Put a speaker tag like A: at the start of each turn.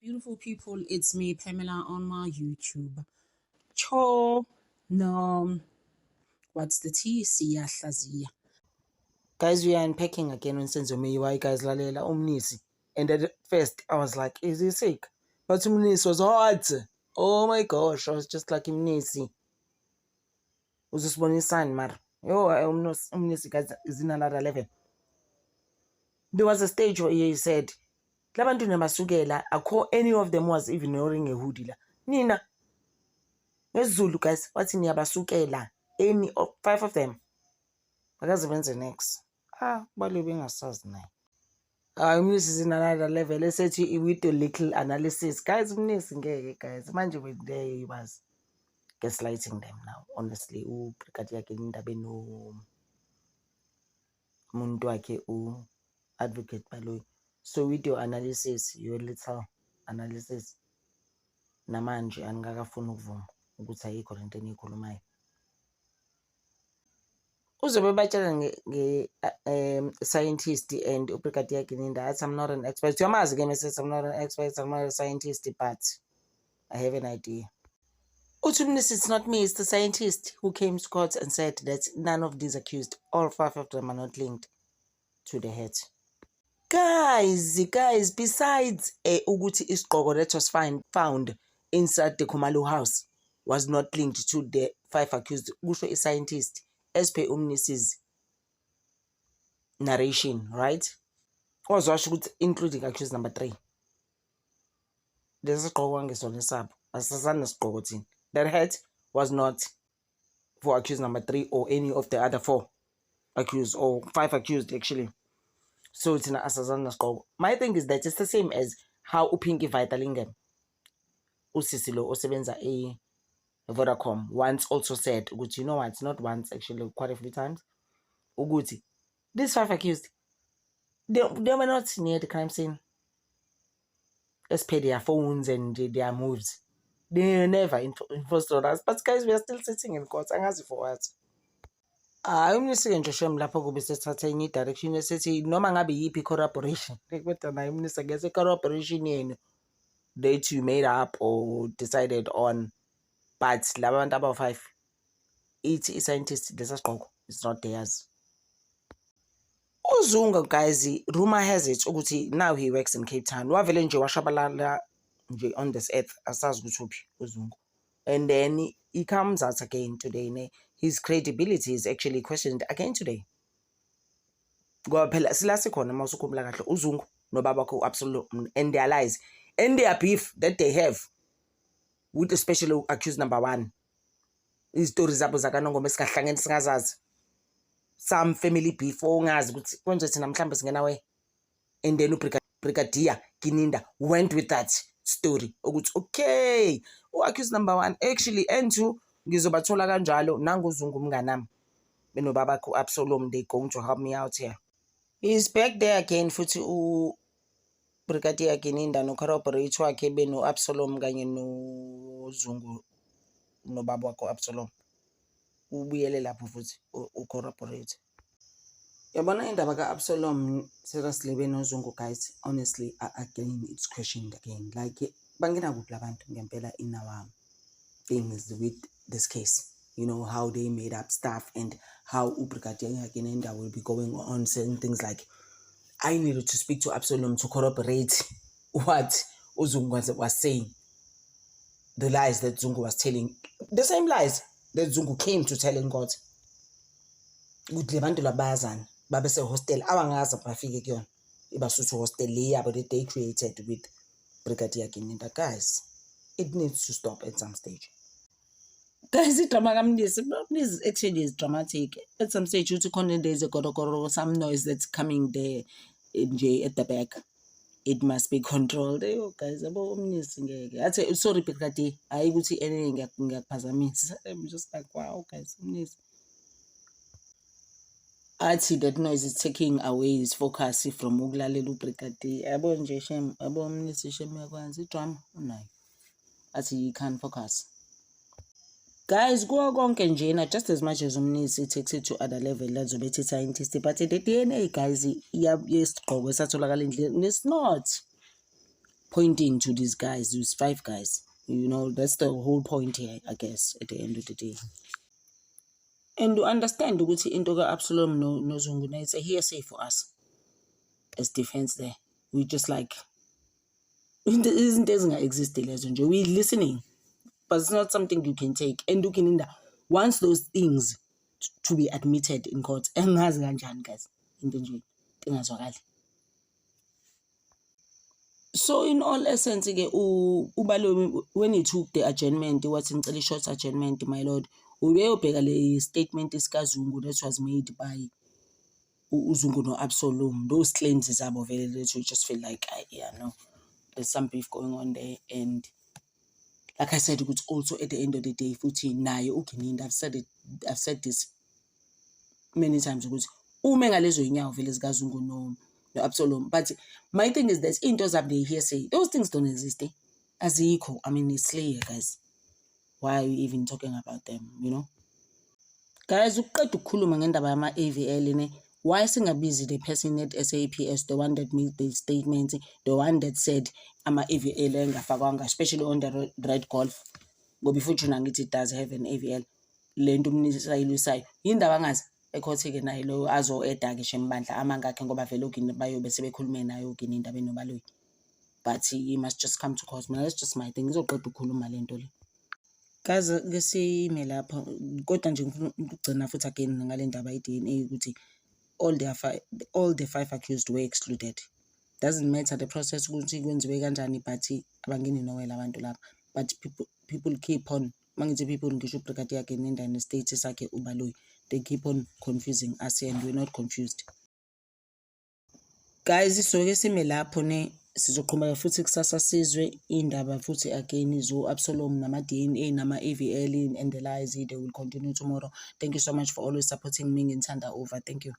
A: Beautiful people, it's me, Pamela, on my YouTube. Cho, no, what's the T? Siyahlaziya.
B: Guys, we are unpacking again on Senzo Me. Why guys lalela umnisi? And at first I was like, is he sick? But umnisi was hot. Oh my gosh, I was just like umnisi. Uzusibonisa mar. Yo, umnisi guys is in another level. There was a stage where he said, Labantu namasukela, any of them was even wearing a hoodie la. Nina. Zulu guys, what's in yabasukela? Any of 5 of them. Because the next. Bali bengasazi naye. Umnisi is in another level. Let's say with a little analysis. Guys, umnisi ngeke guys. Manje with they was gaslighting them now. Honestly, Brigadier Gininda beno umuntu wakhe advocate Baloyi. So with your analysis, your little analysis, namanje angakafuna ukuvuma ukuthi ayikho lento eniyikhulumayo. Uzobe batshela scientist and Brigadier Gininda athi I'm not an expert. Uyamazi ke message I'm not an expert, I'm not a scientist, but I have an idea. It's not me, it's the scientist who came to court and said that none of these accused, all 5 of them are not linked to the hurt. Guys, besides ukuthi isigqoko that was found inside the Khumalo house was not linked to the 5 accused, kusho a scientist as per umnisi's narration, right? Ozwasho ukuthi including accused number 3. There's a sigqoko wangesona esabo. Asasana sigqoko thina. That hurt was not for accused number 3 or any of the other 4 accused or 5 accused actually. So it's not asasana sigqoko. My thing is that it's the same as how uPinky Vitalingam usisi lo osebenza Vodacom once also said, ukuthi you know what, not once actually, quite a few times, ukuthi these 5 accused, they were not near the crime scene as per their phones and their moves. They never enforced on us. But guys, we are still sitting in court. Angazi for what? Umnisi nje shem lapho kube sethatha enye direction esithi noma ngabe yipi corroboration. Kodwa na umnisi ngeze corroboration yenu that you made up or decided on. But laba bantu aba 5, ithi scientist lesasigqoko is not theirs. Uzungu guys, rumor has it ukuthi now he works in Cape Town. Wavele nje washabalala nje on this earth asazi ukuthi uphi Uzungu. And then he comes out again today. His credibility is actually questioned again today. Ngoba phela silasikhona mawusukhumula kahle Uzungu nobaba ko Absolom and their lies and their beef that they have with especially accused number 1. Izitori zabo zakanongoma esikahlangene singazazi. Some family beef ongazi ukuthi konje thina mhlambe singenawe. And then Brigadier Gininda went with that story ukuthi okay, accused number 1 actually and 2 ngizobathola kanjalo nangoZungu umnganami benobaba ku Absolom, they going to help me out here. He's back there again futhi Brigadier Gininda no corroborate wakhe beno Absolom kanye noZungu nobaba wakho Absolom ubuyele lapho futhi ucorroborate. Yabona indaba ka-Absolom seriously benoZungu guys, honestly again it's questioned again, like bangena kuphi labantu ngempela in our things with this case, you know how they made up stuff and how Brigadier Gininda will be going on saying things like I needed to speak to Absolom to corroborate what Uzungu was saying, the lies that Zungu was telling, the same lies that Zungu came to tell in God. Ukuthi lebantu labazana babese hostel abangaza bafike kuyona ibasuthu hostel yabo that they created with Brigadier Gininda. Guys, it needs to stop at some stage. Guys, the drama this actually is dramatic. At some stage, you to there's a gorogoro, some noise that's coming there at the back. It must be controlled. Hey, guys, I say sorry, Brigadier. I would see anything I'm just like, wow, guys, I see that noise is taking away his focus from Uglalelu Brigadier. Abo nje shem, abo umnisi shem yakwanza drama unayo. Athi he can't focus. Guys, go konke njena just as much as umnisi takes it to other level lazobe ethi scientist, but the DNA guys iyasigqoko esatholakala endlini, it's not. pointing to these guys, these 5 guys. You know, that's the whole point here, I guess, at the end of the day. And to understand ukuthi into ka-Absalom noZungu, it's a hearsay for us as defense there. We just like, isn't exist lezo nje. We're listening, but it's not something you can take. And once those things to be admitted in court, engazi kanjani guys, into nje ingazwakali. So in all essence, Ubaloyi, when he took the adjournment, what's in the short adjournment, my lord, ubeyobheka le statement sikaZungu that was made by uZungu no Absalom. Those claims zabo vele that you just feel like, yeah, no, there's some beef going on there. And like I said, it's also at the end of the day, futhi naye uGinindaba, I've said this many times, ukuthi ume ngalezo inyawo vele zikaZungu no Absalom. But my thing is that into zabe hearsay, those things don't exist. Azikho. I mean, it's clear, guys. Why are you even talking about them, you know? Guys, uqeda ukukhuluma ngendaba yama-AVL ne. Why singabizi the person at SAPS, the one that made the statement, the one that said ama-AVL engafakwanga, especially on the Red Golf. Ngoba futhi ngithi it does have an AVL. Lento umnisa ilusayo. Yindaba ngazi ekhothe-ke naye lo azo-eda-ke shembandla amangakhe ngoba vele bayobe sebekhulume naye uGinindaba noBaloyi. But he must just come to court. That's just my thing. Ngizoqeda ukukhuluma lento le. Guys, ke sime lapha kodwa nje ngifuna ukugcina futhi again ngale ndaba ye-DNA ukuthi all the 5 accused were excluded. Doesn't matter the process ukuthi kwenziwe kanjani, but abangeni nowela abantu lapha. But people keep on, mangithi people ngisho uBrigadier Genenda ne-state sakhe uBaloyi, they keep on confusing us and we're not confused. Guys, isoke sime lapho ne, sizoqhubeka futhi kusasa sizwe indaba futhi again zo-Absalom nama-DNA nama-AVL and the lies. They will continue tomorrow. Thank you so much for always supporting me. Ngithanda over. Thank you.